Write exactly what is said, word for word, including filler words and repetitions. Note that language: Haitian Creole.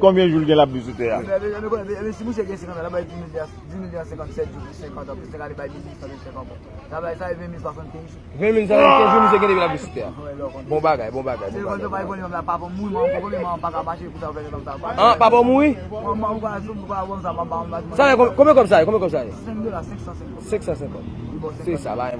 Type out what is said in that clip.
konbyen, konbyen jou l gen l ap viv sou tè a? Ebyen, ebyen, ebyen, ebyen, si misye gen senkant an, l ap bay dis mil de a, dis mil de a, senkant, sèt jou plis senkant an, plis senkant, li bay mil uit san vennsenk ankò. Sa bay, sa e ven mil swasannkenz jou. Ven mil swasannkenz jou misye gen depi l ap viv sou tè a. Bon bagay, bon bagay, bon bagay, bon bagay. An, papa w mouri? Sa ye, konbyen kòb sa ye, konbyen kòb sa ye? Senk san senkant. Se sa, la.